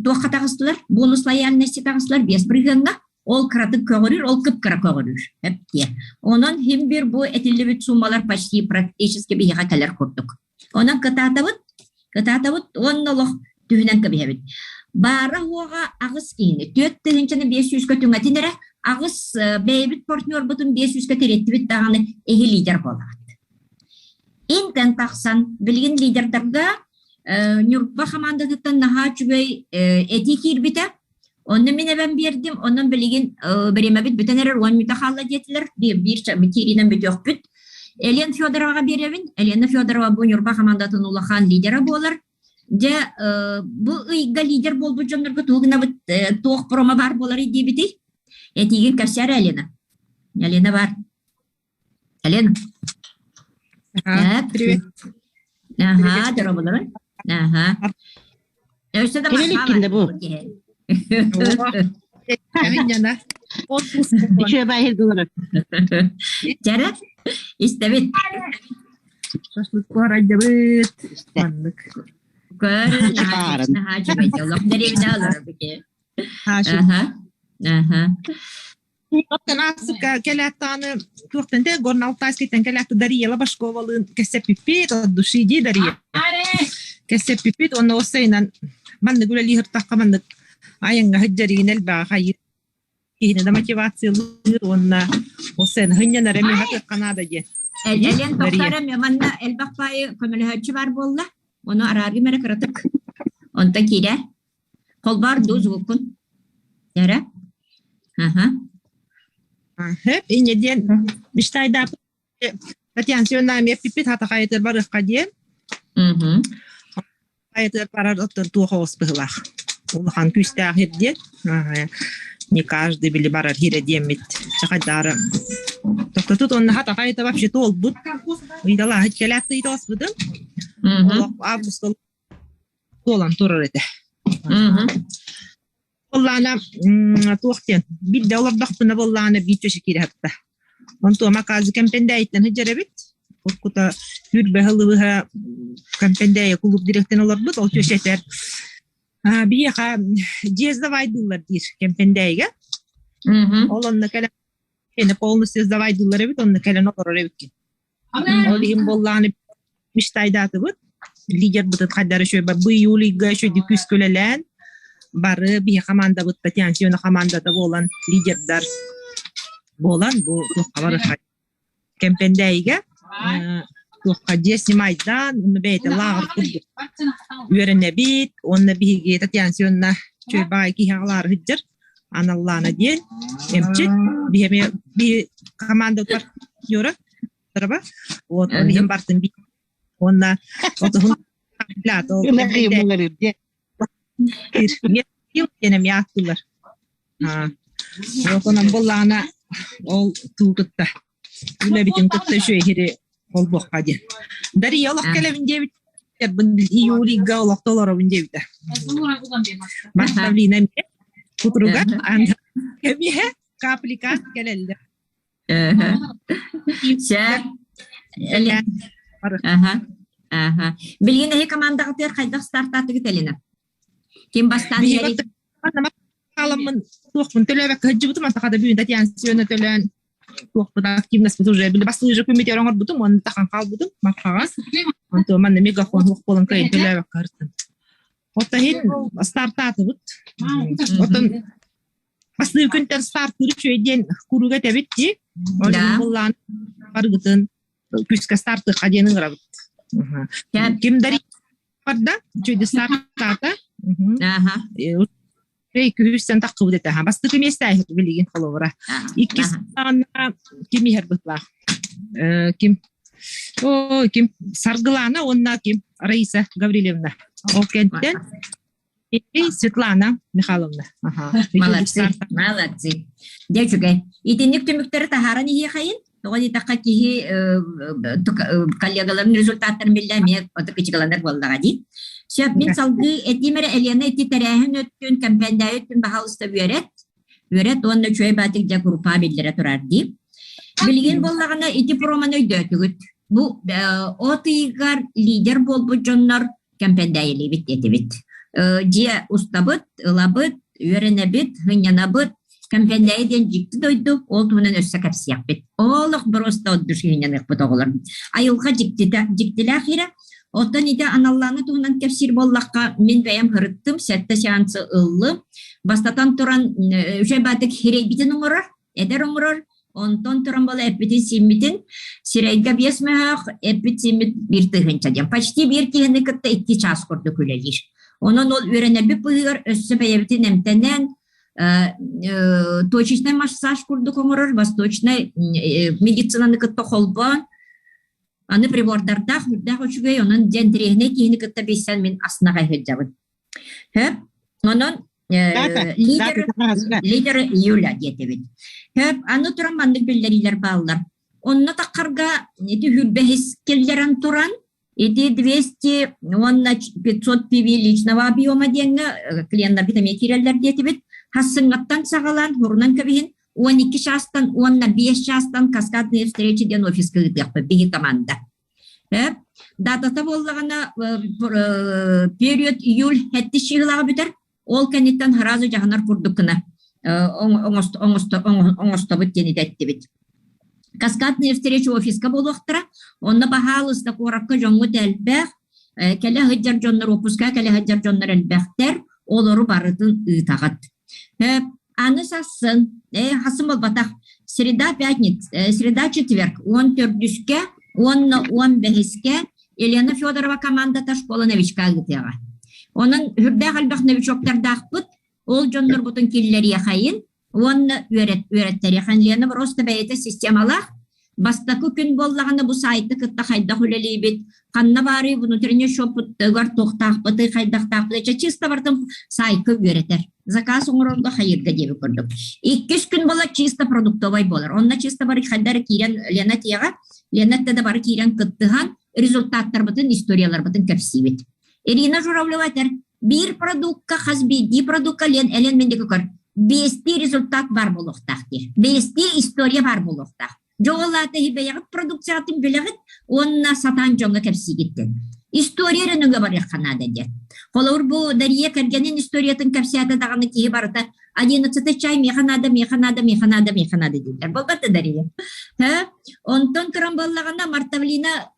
туохха таҕыстылар, бонус лояльности таҕыстылар биэс бырыһыаҥҥа. Ол кыратык көҕүрүүр, ол кып-кыра көҕүрүүр. Эптиэ. Онон хим бир бу этиллибит суммалар почти практически биһиэхэ кэлэр курдук. Онон кытаатабыт, кытаатабыт уонна олох түһүнэн кэбиһэбит. Баара-суоҕа аҕыс киһини, 4500-кэ түҥэтин эрэ, аҕыс бэйэбит партнербутун 500-кэ тириэттибит даҕаны эһи лидер буолаҕыт. Интэн тахсан, билигин лидердарга Ньурба хамаандатыттан наһаа үчүгэй этии киирбитэ. Онно мин эбэн биэрдим, онон билигин бириэмэбит бүтэн эрэр уон мүнүүтэ хаалла диэтилэр, биир киириинэн бүтүөхпүт. Елена Федороваҕа биэрэбин. Елена Федорова бу Ньурба хамаандатын улахан лидера буолар. Дьэ, бу ыйга лидер буолбут дьоннорго тугу гынабыт, туох промо баар буоларый диэбитий? Этиигин кэпсээр Елена. Елена бар. Елена. Ага, привет. Ага, дорооболорун. Ага. Өссө да Кэлэ бу. Үчүгэй баайыр гылары. Чэрэ, истэбит. Шашлык куорайдыбыт. Маннык. Көр, наһаа үчүгэй. Олох дэриэбинэ олорор бики. Аха. Аха. Оттон аасыкка кэлээттааны туохтан те Горно-Алтайскайтан кэлээт Дарьяла Башковалыын кэссэппиппит, от души дии Дарья. Кэссэппиппит уонна уоссайынан маннык үлэлии сыртахха маннык айаҥҥа сылдьарыгын элбэҕи хайыыр киһини да мотивациялыыр уонна уоссайын сынньанар эмиэ хатыахха наада диэн. Элен тохтор эмиэ манна элбэх баайы көмөлөһөөччү бар буолла. Ону арааргым эрэ кыратык. Онтон киирэ. Холбоор дуу звуккун. Эрэ. Аха. Хөп, инньэ диэн мечтайдааппыт Татьяна Семеновна эмиэ эппиппит хата хайытыар барыахха диэн. Хайытыар барар оттон туох оҕус быһылаах. Улахан күүстээх ир диэн. Не каждый били барар хирэ диэммит. Чахайдаары тохтотут онно хата хайыта вообще туолбут. Ыйдалааһыт кэлээт ыйдаласпытым. Олох август туолан турар этэ. Буоллаана туох диэн биирдэ олордохпуна буоллаана биир чөчө киирэ сытта. Онтуома казы Кэмпэндээйиттэн сылдьар эбит. Уркута сүүрбэ сылыбыһа Кэмпэндээйи кулууп дириэктэн олорбут, ол чөчө этэр биһиэхэ дьиэ сдавайдыыллар диир Кэмпэндээйигэ. Ол онно кэлэн полностью сдавайдыыллар эбит, онно кэлэн олорор эбиккин. Ол иһин буоллаҕына мечтайдаатыбыт. Лидербытын хайдары үчүгэй бу июльга үчүгэйдик күүскэ үлэлээн бары биһи командабыт Татьяна Семеновна командата буолан лидердар буолан бу туохха барыха Кэмпэндээйигэ туохха дьиэ снимайдаан уонна бэйэтэ лааҕыр курдук үөрэнэбит уонна биһиги Татьяна Семеновна үчүгэй баҕайы киһи аҕалаары сылдьар Аналлаана диэн эмчит биһи биһи команда партнера вот он иһин бартын уонна отуһун диэн эмиэ ааттыыллар онон буоллаҕына ол туу кытта үлэбитин кытта үчүгэй холбуохха диэн Дария олох кэлэбин диэбит июльга олохто олоробун диэбитэ Мартавлина эмиэ кутуруга эмиэ каплика кэлэллэр Сөп. Аха. Аха. Билигин эһи командаҕытыгар хайдах стартаатыгыт Элина? Ким бастаан Халаммын туохпун төлөөбөккө сылдьыбытым, антаха да бүгүн Татьяна Семеновна төлөөн. Туохпут активностьпыт уже били бастыҥ күммүтүгэр оҥорбутум уонна тахан хаалбытым Мархаҕа. Онтон манна мегафон суох буолан кыайан төлөөбөккө сырыттым. Оттон иһин стартаатыбыт. Оттон бастыыр күнтэн стартыыр үчүгэй диэн куруук этэбит дии. Ол иһин буллаан баргытын күүскэ стартыахха диэн ыҥырабыт. Ким да барда, үчүгэй стартаата. Күһүстэн таххыбыт этэ. Бастакы миэстэ билигин холобура. Иккис ким иһэр бытлаах? Ким? О, ким? Саргылана уонна ким? Раиса Гаврильевна. Ол кэнтэн и Светлана Михайловна. Молодцы, молодцы. Дьэ үчүгэй. Итинник түмүктэри таһааран иһиэхэйин. Тоҕо диэтэххэ киһи коллегаларын результаттарын биллэ эмиэ кычыгаланар буоллаҕа дии. Сөп, мин салгыы этиим эрэ Елена ити тэрээһин өттүн, кэмпэндээйи өттүн баһаалыста үөрэт. Үөрэт уонна үчүгэй баатык дьэ группа биллэрэ турар дии. Билигин буоллаҕына ити проманы өйдөөтүгүт. Бу от ыйыгар лидер буолбут дьоннор кэмпэндээйилиибит диэтибит. Дьиэ устабыт, ылабыт, үөрэнэбит, сынньанабыт. Кэмпэндээйи диэн дьикти дойду, ол туһунан өссө кэпсиэхпит. Олох боруоста от души сынньаныахпыт оҕолор. Айылҕа дьиктитэ, дьиктилээх ирэ. Оттон ити аналлааны туһунан кэпсиир буоллахха, мин бэйэм һырыттым, сэттэ сеансы ыллым. Бастатан туран, үчүгэй баатык хирэйбитин оҥорор, эдэр оҥорор, онтон туран буола эппитин-сииммитин сирэйгэ биэс мөһөөх, эппит-сииммит биир тыһыынча диэн. Почти биир киһини кытта икки чаас курдук үлэлиир. Онон ол үөрэнэрбит быыһыгар өссө бэйэбитин эмтэнэн, точечный массаж курдук оҥорор, восточнай медицинаны кытта холбоон, аны прибордардаах, үрдээх үчүгэй, онон диэн интэриэһинэй киһини кытта билсэн мин астына сылдьабын. Хөп, онон лидер, лидер июля диэтибит. Хөп, аны туран маннык биллэриилэр бааллар. Онно таххарга ити хүрбэһис киллэрэн туран, ити 200 уонна 500 PV личного объема диэҥҥэ клиеннарбыт эмиэ киирэллэр диэтибит. Хассыҥҥаттан саҕалаан, хурунан кэбиһин, 12 чаастан уонна 5 чаастан каскадные встречи диэн офиска ыытыахпыт биһи команда. Датата буоллаҕына период июль сэттис чыһылаҕа бүтэр. Ол кэнниттэн сразу дьаһанар курдук гына оҥостобут диэн итэттибит. Каскадные встречи офиска буолуохтара. Онно баһаалыста куоракка дьоҥҥут элбэх, кэлэ сылдьар дьоннор, уоппуска кэлэ сылдьар дьоннор элбэхтэр, олору барытын ыытаҕыт. Аны сарсын, хасын буолбатах, среда пятница, среда четверг, уон төрдүскэ уонна уон бэһискэ Елена Федорова командата школа новичка ыытыаҕа. Онон үрдээх элбэх новичоктардаахпыт, ол дьоннорбутун киллэриэхэйин уонна үөрэттэриэхэн. Лена просто бэйэтэ системалаах, Бастакы күн буоллаҕына бу сайты кытта хайдах үлэлиибит, ханна баарый внутренний счеппутугар туохтаахпытый, хайдахтаахпытый, чэ чисто барытын сайтка үөрэтэр. Заказ оҥорорго хайырга диэби курдук. Иккис күн буола чисто продуктовай буолар. Онно чисто бары хайдары киирэн Лена тиэҕэ, Лена да бары киирэн кыттыһан результаттарбытын, историяларбытын кэпсиибит. Ирина Журавлева этэр, биир продукка хас биирдии продукка Лен Элен мен көр биэстии результат бар буолуохтаах диир. Биэстии история бар буолуохтаах. Дьоҕулаата бэйэҕит продукциятын билэҕит уонна сатаан дьоҥҥо кэпсиигит диэн. История эрэ нөҥүө барыахха наада диэн. Холобур бу Дария кэргэнин историятын кэпсээтэ даҕаны киһи барыта одиннадцатый чай миэхэ наада, миэхэ наада, миэхэ наада, миэхэ наада дииллэр. Буолбат да Дария? Онтон туран буоллаҕына Мартавлина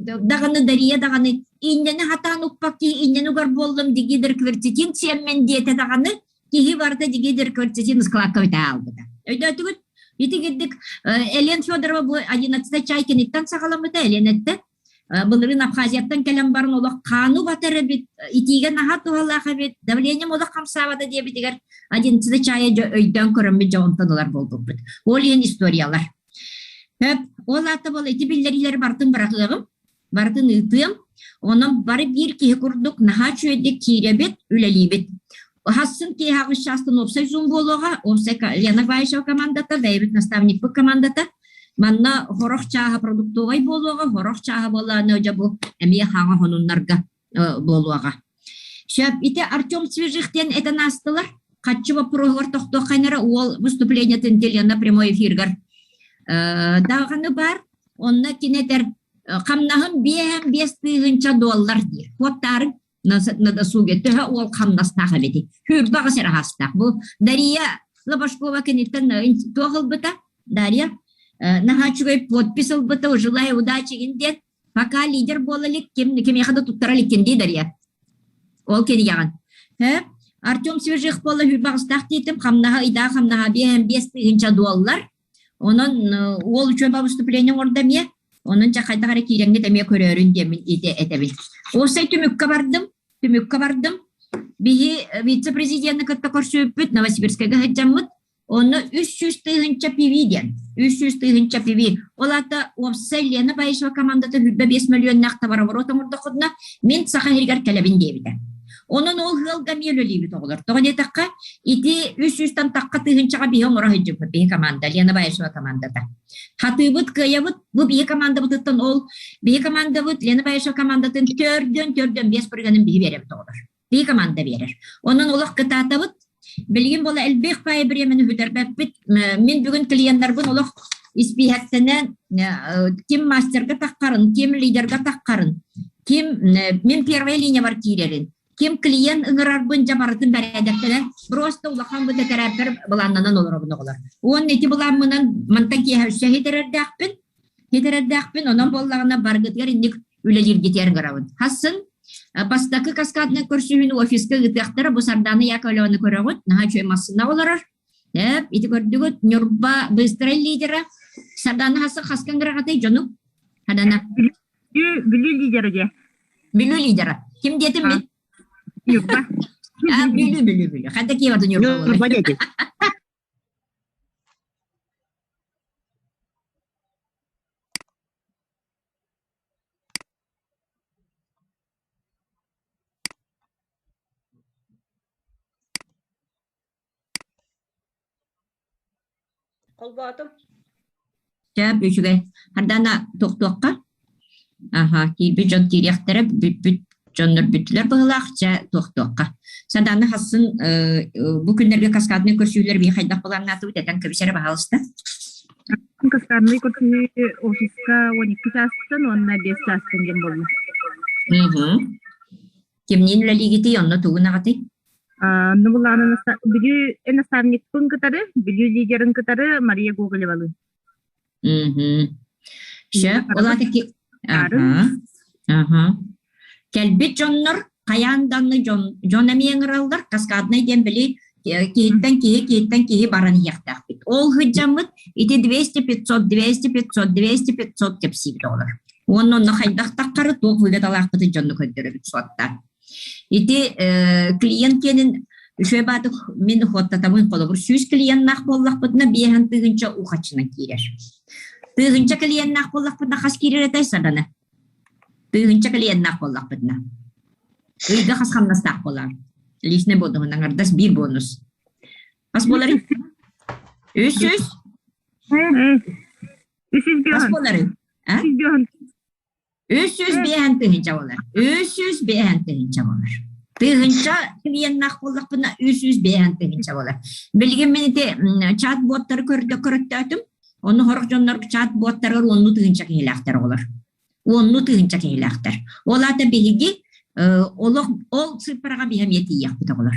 даҕаны Дария даҕаны иннэни хатаан укпак киһи иннэни угар буоллум дигидер квертитин сиэммин диэтэ даҕаны киһи барыта дигидер квертитин ыскылаакка бүтэ аалбыта. Өйдөөтүгүт? Ити кирдик Элен Федорова бу одиннадцатый чай киниттэн саҕаламмыта Эленеттен былырыын Абхазияттан кэлэн баран олох хааны батар эбит, итиигэ наһаа туһалаах эбит, давлением олох хамсаабата диэбитигэр одиннадцатый чая өйдөөн көрөммүт дьэ онтон ылар буолбуппут. Ол иһин историялар. Ол аата бол ити биллэриилэри барытын быраҕыаҕым, барытын ыытыам. Онон бары биир киһи курдук наһаа үчүгэйдик киирэбит, үлэлиибит. Хассын киэһэ аҕыс чаастан уопсай зум буолуоҕа, уопсай Лена Баишева командата, бэйэбит наставникпыт командата. Манна хорох чааһа продуктовай буолуоҕа, хорох чааһа буоллаҕына дьэ бу эмиэ хаҥа хонуннарга буолуоҕа. Сөп, ити Артем Свежих диэн этэн аастылар. Хаччы боппуруоһугар тохтуоххайын эрэ уол выступлениетын Лена прямой эфиргар даҕаны баар. Онно кини этэр хамнаһым биэһэн биэс тыһыынча доллар диир. Куоттаарыҥ на досуге төһө уол хамнастаах эбитий? Хүрбэ аҕыс эрэ аһаастаах. Бу Дария Лобашкова киниттэн туох ылбыта? Дарья? Наһаа үчүгэй подпись ылбыта, желаю удачи диэн. Пока лидер буола илик, ким кимиэхэ да туттара иликкин дии Дарья. Ол кинигэҕин. Һэ? Артем Свежих буола хүрбаҕыстаах диэтим, хамнаһа ыйдаах хамнаһа 55 тыһыынча доллар. Онон уол учуоба выступление оҥордо эмиэ. Онон дьэ хайдах эрэ киирэҥҥит эмиэ көрөөрүн диэммин ити этэбин. Уопсай түмүккэ бардым. Түмүккэ бардым. Биһи вице-президенты кытта көрсүбүппүт, Новосибирскайга сылдьаммыт. Онно 300 тыһыынча PV диэн. 300 тыһыынча PV. Ол аата уопсай Лена Баишева командата 25 мөлүйүөннээх товарооборот оҥордоххутуна, мин Саха сиригэр кэлэбин диэбитэ. Онон ол ыалга эмиэ үлэлиибит оҕолор. Тоҕо диэтэххэ, ити 300-тан тахха тыһыынчаҕа биһи оҥоро сылдьыбыт биһи команда, Лена Баишева командата. Хатыыбыт, кыайабыт, бу биһи командабытыттан ол биһи командабыт Лена Баишева командатын төрдөн төрдөн биэс бырыганын биһи биэрэбит оҕолор. Биһи команда биэрэр. Онон олох кытаатабыт. Билигин буола элбэх паай бириэмэни бүтэрбэппит. Мин бүгүн клиеннарбын олох испииһэктэнэн ким мастерга таххарын, ким лидерга таххарын, ким мин первая линиябар киирэрин, ким клиент ыҥырарбын дьэ барытын бэрээдэктэнэн просто улахан бу тэтэрээппэр былааннанан олоробун оҕолор. Уонна ити былааммынан мантан киэһэ өссө хитэрэрдээхпин, хитэрэрдээхпин, онон буоллаҕына баргытыгар инник үлэлииргитигэр ыҥырабын. Хассын бастакы каскаднай көрсүһүүнү офиска ыытыахтара, бу Сардаана Яковлеваны көрөҕүт, наһаа үчүгэй массыына олорор. Эп, ити көрдүгүт, Ньурба быстрый лидера. Сардаана хассын хаска ыҥыраҕатай дьону? Хадана. Бүлүү лидера дьэ. Бүлүү лидера. Ким диэтим мин? Ньурба. А, Бүлүү, Бүлүү, Бүлүү. Хайда киеваты Ньурба Ньурба диэтим. Холбоотум. Сөп, үчүгэй. Хардана тохтуохха. Аха, киирбит дьон киириэхтэрэ, бүппүт дьоннор бүттүлэр быһылаах, чэ, туохтуохха. Саданы хассын бу күннэргэ каскадный көрсүүлэр бии хайдах былааннаатыбыт этэн кэбисэрэ баһаалыста. Каскадный көрсүү офиска 12 чаастан уонна 5 чаастан диэн буолла. Кимниин үлэлиигитий, онно тугун аҕатый? Ну, былаанын Бүлүү наставникпын кытары, Бүлүү лидерин кытары Мария Гоголевалыын. Сөп, ол аата Кэлбит дьоннор хайаан даҕаны дьон, дьон эмиэ ыҥыраллар, каскаднай диэн били киһиттэн киһи, киһиттэн киһи баран иһиэхтээхпит. Ол сылдьаммыт ити 200-500, 200-500, 200-500 кэпсиибит оҕолор. Уонна онно хайдах таххары туох выгодалаахпытын дьонну көрдөрөбүт суоттаан. Ити клиент киэнин үчүгэй баатык мин хуоттатабын холобур 100 клиеннаах буоллахпытына биэһэн тыһыынча ухаччынан киирэр. Тыһыынча клиеннаах буоллахпытына хас киирэр этэй садана? Тыһыынча клиеннаах буоллахпытына. Ыйга хас хамнастаах буолар? Личный бонуһун аҥардас биир бонус. Хас буолар? Үс үс? Хас буоларый? 305 тыһыынча буолар. 305 тыһыынча буолар. Тыһыынча клиеннаах буоллахпына 305 тыһыынча буолар. Билигин мин ити чат-боттары көрдө көрөттөөтүм. Ону сорох дьоннор чат-боттарыгар уонну тыһыынча киһилээхтэр оҕолор. Уонну тыһыынча киһилээхтэр. Ол аата биһиги олох ол цифраҕа биһи эмиэ тиийиэхпит оҕолор.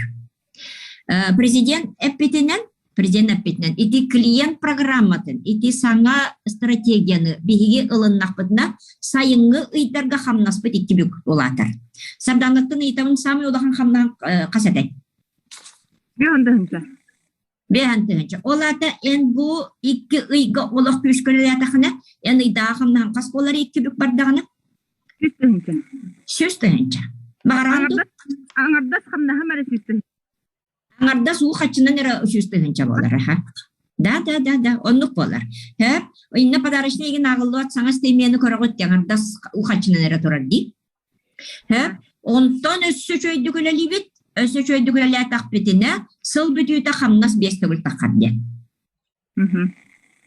Президент эппитинэн, президент эппитинэн, ити клиент программатын, ити саҥа стратегияны биһиги ылыннахпытына, сайыҥҥы ыйдарга хамнаспыт икки бүк улаатар. Сардаанаттан ыйытабын саамай улахан хамнаһын хас этэй? Биэһэн тыһыынча. Биэһэн тыһыынча. Ол аата эн бу икки ыйга олох күүскэ үлэлээтэхинэ, эн ыйдааҕы хамнаһын хас буолар икки бүк бардаҕына? Сүүс тыһыынча. Сүүс тыһыынча. Баҕараҕын дуу? Аҥардас хамнаһым эрэ сүүс тыһыынча. Аҥардас уу хаччынан эрэ сүүс тыһыынча буолар аха. Да, да, да, да, оннук буолар. Һэ, инна подарочный игин ааҕыллыбат саҥа стемияны көрөҕүт аҥардас уу хаччынан эрэ турар дии. Һэ, онтон өссө үчүгэйдик үлэлиибит, өссө үчүгэйдик үлэлээтэхпитинэ, сыл бүтүүтэ хамнас биэс төгүл таххар диэн.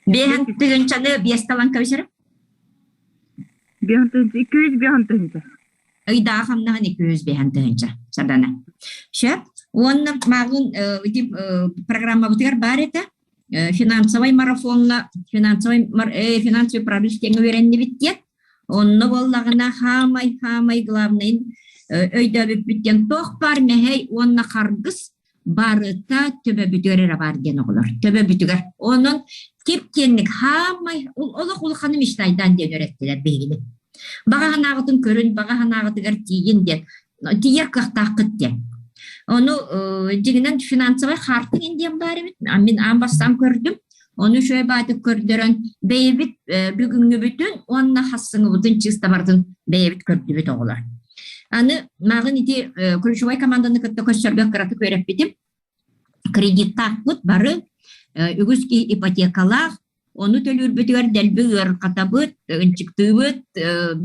Биэһэн тыһыынчаны биэс талан кэбисэрим. Биэһэн тыһыынча, икки үс биэһэн тыһыынча. Ыйдааҕы хамнаһын икки үс биэһэн тыһыынча, Сардана. Сөп. Уонна мааҕын ити программабытыгар баар этэ. Финансовай марафоҥҥа финансовый финансовый прорыв диэҥҥэ үөрэннибит диэн. Онно буоллаҕына хаамай хаамай главнайын өйдөөбүппүт диэн туох баар мэһэй уонна харгыс. Барыта төбөбүтүгэр эрэ баар диэн оҕолор. Төбөбүтүгэр. Онон кип-киэҥник хаамай олох улаханы мечтайдаан диэн үөрэттилэр биһигини. Баҕа санааҕытын көрүн, баҕа санааҕытыгар тиийин диэн тиийэр кыахтааххыт диэн. Ону дьиҥинэн финансовай хаартык диэн баар эбит. Мин аан бастаан көрдүм. Ону үчүгэй баатык көрдөрөн бэйэбит бүгүҥҥүбүтүн уонна хассыҥыбытын чыыста барытын бэйэбит көрдүбүт оҕолор. Аны мааҕын ити ключевой команданы кытта көрсөргө кыратык үөрэппитим. Кредиттаахпыт бары үгүс киһи ипотекалаах, ону төлүүрбүтүгэр дэлби ыарырҕатабыт, ынчыктыыбыт,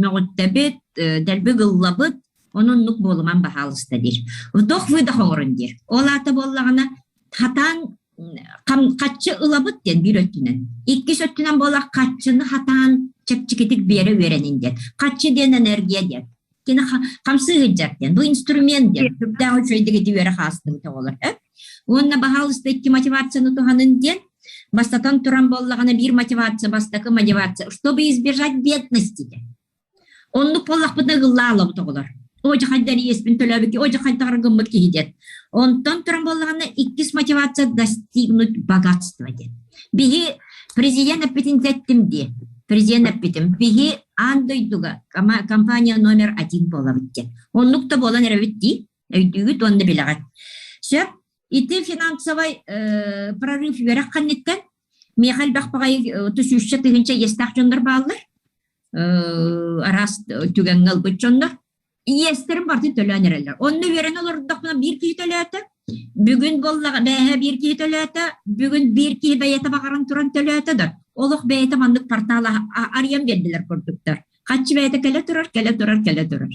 мөҕүттэбит, дэлби ыллабыт, ону оннук буолуман баһаалыста диир. Вдох-выдох оҥорун диир. Ол аата буоллаҕына хатаан хаччы ылабыт диэн биир өттүнэн. Иккис өттүнэн буолар хаччыны хатаан чэпчэкитик биэрэ үөрэнин диэн. Хаччы диэн энергия диэн. Кини хамсыы сылдьар диэн. Бу инструмент диэн. Сүрдээх үчүгэйдик ити үөрэх аастыбыт оҕолор. Уонна баһаалыста икки мотивацияны туһанын диэн. Бастатан туран буоллаҕына биир мотивация, бастакы мотивация, чтобы избежать бедности диэн. Оннук буоллахпытына ыгыллаа ылабыт оҕолор. Оо дьэ хайда иэспин төлөөбүт киһи, оо дьэ хайдах гыммыт киһи диэн. Онтон туран буоллаҕына иккис мотивация достигнуть богатства диэн. Биһи президент эппитин эттим дии. Президент эппитим. Биһи аан дойдуга компания номер один буолабыт диэн. Оннук да буолан эрэбит дии. Өйдүүгүт уонна билэҕит. Сөп. Ити финансовай прорыв үөрэх ханныттан миэхэ элбэх баҕайы 300 тыһыынча иэстээх дьоннор бааллар. Араас түгэҥҥэ ылбыт дьоннор иэстэрин барытын төлөөн эрэллэр. Онно үөрэнэ олордохпуна биир киһи төлөөтө, бүгүн буоллаҕа бээһэ биир киһи төлөөтө, бүгүн биир киһи бэйэтэ баҕаран туран төлөөтө да, олох бэйэтэ маннык портал арыйан биэрдилэр курдуктар. Хаччы бэйэтэ кэлэ турар, кэлэ турар, кэлэ турар.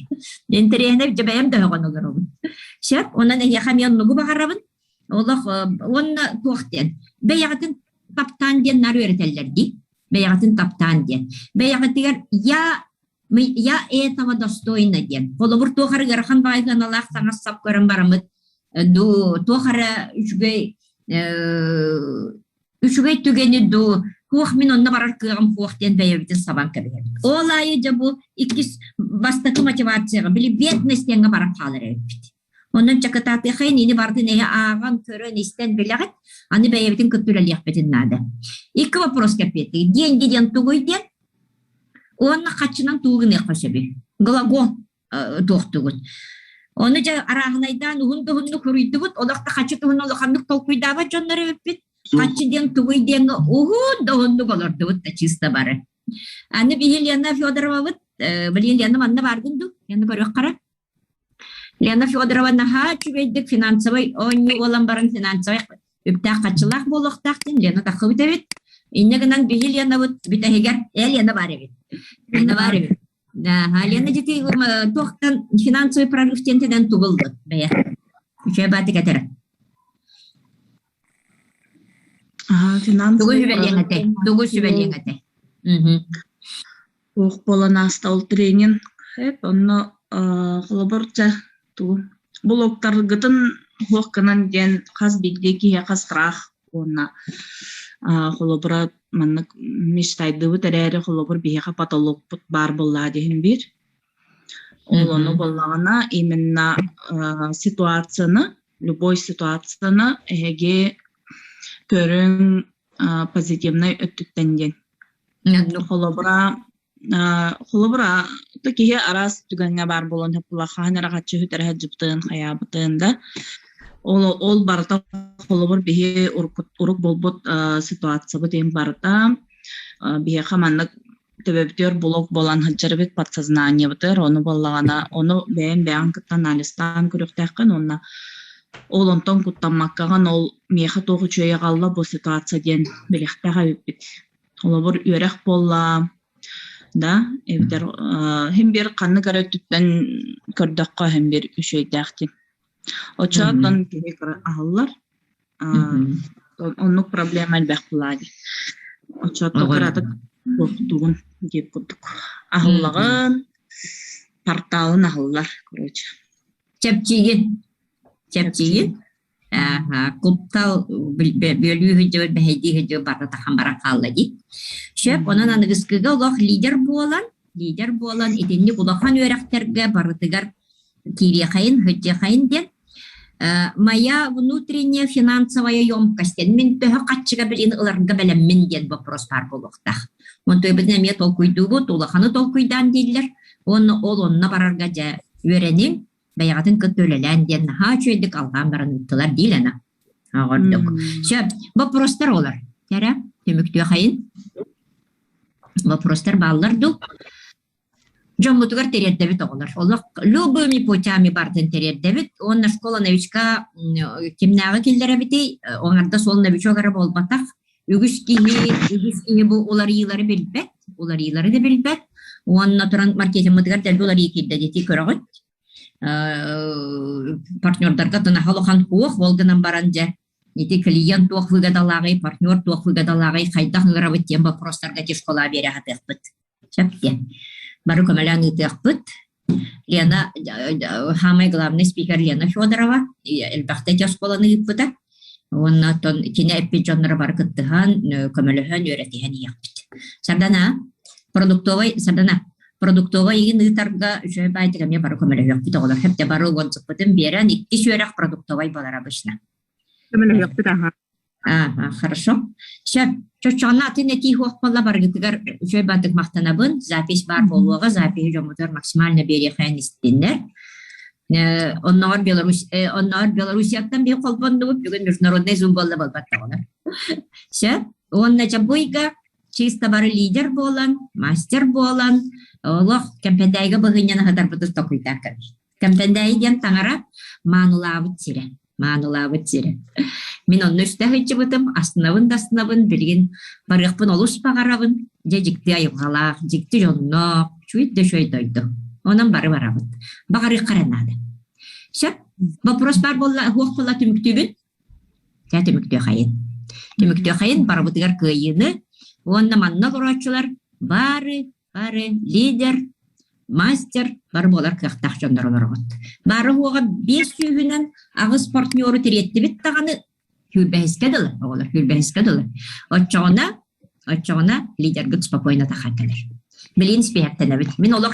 Интэриэһинэй дьэ бэйэм да өһөҕөн олоробун. Сөп, онон эһиэхэ эмиэ оннугу баҕарабын. Олох уонна туох диэн, бэйэҕитин таптаан диэн наар үөрэтэллэр дии. Бэйэҕитин таптаан диэн. Бэйэҕитигэр я я этого достойна диэн. Холобур, туох эрэ ыарахан баҕайы сыаналаах таҥас-сап көрөн бараммыт, дуу, туох эрэ үчүгэй үчүгэй түгэни дуу, туох мин онно барар кыаҕым суох диэн бэйэбитин сабан кэбиһэбит. Ол аайы дьэ бу иккис бастакы мотивацияҕа, били бедность диэҥҥэ баран хаалар эбиппит. Онон чакытаатыахайын ини барытын эһи ааҕан, көрөн, истэн билэҕит. Аны бэйэбитин кытта үлэлиэхпитин наада. Икки вопрос кэппиэттик. Деньги диэн тугуй диэн? Уонна хаччынан тугу гыныахха сөбүй? Глагол туохтугут. Ону дьэ арааһынайдаан уһун да уһуннук суруйдубут. Олох да хаччы туһун улаханнык толкуйдаабат дьоннор эбиппит. Хаччы диэн тугуй диэҥҥэ уһун да уһуннук олордубут да чисто бары. Аны биһи Лена Федоровабыт, блин, Лена манна бааргын дуу? Лена көрүөх Лена Федорова наһаа үчүгэйдик финансовай оонньуу буолан баран финансовай үптээх-харчылаах буолуохтаах диэн Лена таххыбыт эбит. Инньэ гынан биһи Ленабыт бүтэһигэр ээ Лена баар эбит. Лена баар эбит. Да, Лена дьити туохтан финансовый прорыв диэнтэн тугуллут бэйэ. Үчүгэй баатык этэр. Тугу Финансовый сүбэлиэҥ прорыв этэй? Тугу сүбэлиэҥ этэй? Туох буолан ааста ол тренинг эп онно холобур чэ тугу блогтаргытын суох гынан диэн хас биирдии киһиэхэ страх уонна холобура маннык мечтайдыыбыт эрээри холобур биһиэхэ потолокпут баар буоллаҕа диһин биир. Ол ону буоллаҕына именно ситуацияны любой ситуацияны эһиги көрүҥ позитивнай өттүттэн диэн. Холобура, холобура, то киһи араас түгэҥҥэ баар буолан сөп хаһан эрэ хаччы үтэрэ сылдьыбытын, хайаабытын да. Ол ол барыта холобур биһи урук буолбут ситуациябыт иһин барыта биһиэхэ маннык төбөбүтүгэр блок буолан сылдьарбыт подсознаниебытыгар ону буоллаҕына ону бэйэм бэйэҕин кытта анализтаан көрүөхтээххин уонна ол онтон куттаммаккаҕын ол миэхэ туох үчүгэй аҕалла бу ситуация диэн билиэхтээх эбиппит. Холобур, үөрэх буолла да, эбэтэр иһин биир ханнык эрэ өттүттэн көрдөххө иһин биир үчүгэйдээх диэн. Оччоттон киһи аһыллар. Оннук проблема элбэх буолаа дии. Оччоттон кыратык туохтугун диэбит курдук. Аһыллаҕын, порталын аһыллар, короче. Чэпчиигин. Чэпчиигин. Куттал бүөлүү сылдьыбыт, бэһэйдии сылдьыбыт барыта тахан баран хаалла дии. Сөп, онон аныгыскыга олох лидер буолан, лидер буолан итинник улахан үөрэхтэргэ барытыгар киириэхэйин, сылдьыахайын диэн. Моя внутренняя финансовая емкость мин төһө хаччыга билин ыларга бэлэммин диэн вопрос баар буолуохтаах. Онтуйбутун эмиэ толкуйдуубут, улаханы толкуйдаан дииллэр. Уонна ол онно барарга дьэ үөрэниҥ, бэйэҕитин кытта үлэлээн диэн наһаа үчүгэйдик алҕаан баран ыыттылар дии Лена. Оҕордук. Сөп, вопростар олор. Кэрэ, түмүктүөхайын. Вопростар бааллар дуу? Дьоммутугар тириэрдэбит оҕолор. Олох любыми путями бартын тириэрдэбит. Уонна школа новичка кимнээҕи киллэрэбитий? Оҥарда суол новичок эрэ буолбатах. Үгүс киһи, үгүс киһи бу уларыйыылары билбэт, уларыйыылары да билбэт. Уонна туран маркетингмытыгар дэлби уларыйыы киирдэ дии көрөҕүт. Партнердарга тынаһа улахан куох, ол гынан баран дьэ ити клиент туох выгодалааҕый, партнер туох выгодалааҕый, хайдах ыҥырабыт диэн вопростарга школа биэрэ сатыахпыт. Сөп диэн. Бары көмөлөөн ыытыахпыт. Лена, самый главный спикер Лена Федорова, элбэхтэ ити оскуоланы ыыппыта. Уонна оттон кини эппит дьонноро бары кыттыһан, көмөлөһөн, үөрэтиһэн иһиэхпит. Сардана, продуктовай, Сардана, продуктовай игин ыытарга үчүгэй баайтык эмиэ бары көмөлөһүөхпүт оҕолор. Хэпте бары уонсуппутун биэрэн, иккис үөрэх продуктовай буолар обычно. Көмөлөһүөхпүт аха. Ага, хорошо. Сөп. Чоччоҕуна атын этии суох буолла барыгытыгар үчүгэй баатык махтанабын. Запись баар буолуоҕа. Запиһи дьоммутугар максимально биэриэхэйэн истиннэр. Онноҕор Беларусь, онноҕор Белоруссияттан биир холбоннубут. Бүгүн международный зум буолла буолбат оҕолор. Сөп. Уонна Чабуйга чисто бары лидер буолан, мастер буолан, олох кэмпэндээйгэ быһыынньаны хатарбытын токуйдаан кэбис. Кэмпэндээйи диэн таҥара маанылаабыт сирэ. Маанылаабыт сирэ. Мин онно үстэ сылдьыбытым, астынабын да астынабын, билигин барыахпын олус баҕарабын. Дьэ дьикти айылҕалаах, дьикти дьонноох, үчүгэй да үчүгэй дойду. Онон бары барабыт. Баҕарыахха эрэ наада. Сөп. Вопрос баар буолла, суох буолла түмүктүүбүн. Дьэ түмүктүөхайын. Түмүктүөхайын барыбытыгар кыайыыны уонна манна олорооччулар бары бары лидер, мастер бары буолар кыахтаах дьоннор олороҕут. Бары уоҕа биэс сүүһүнэн аҕыс партнеру тириэттибит даҕаны сүүрбэһискэ дылы, оҕолор сүүрбэһискэ дылы. Оччоҕуна, оччоҕуна лидергыт спокойно тахар кэлэр. Билин испиэһэктэнэбит. Мин олох.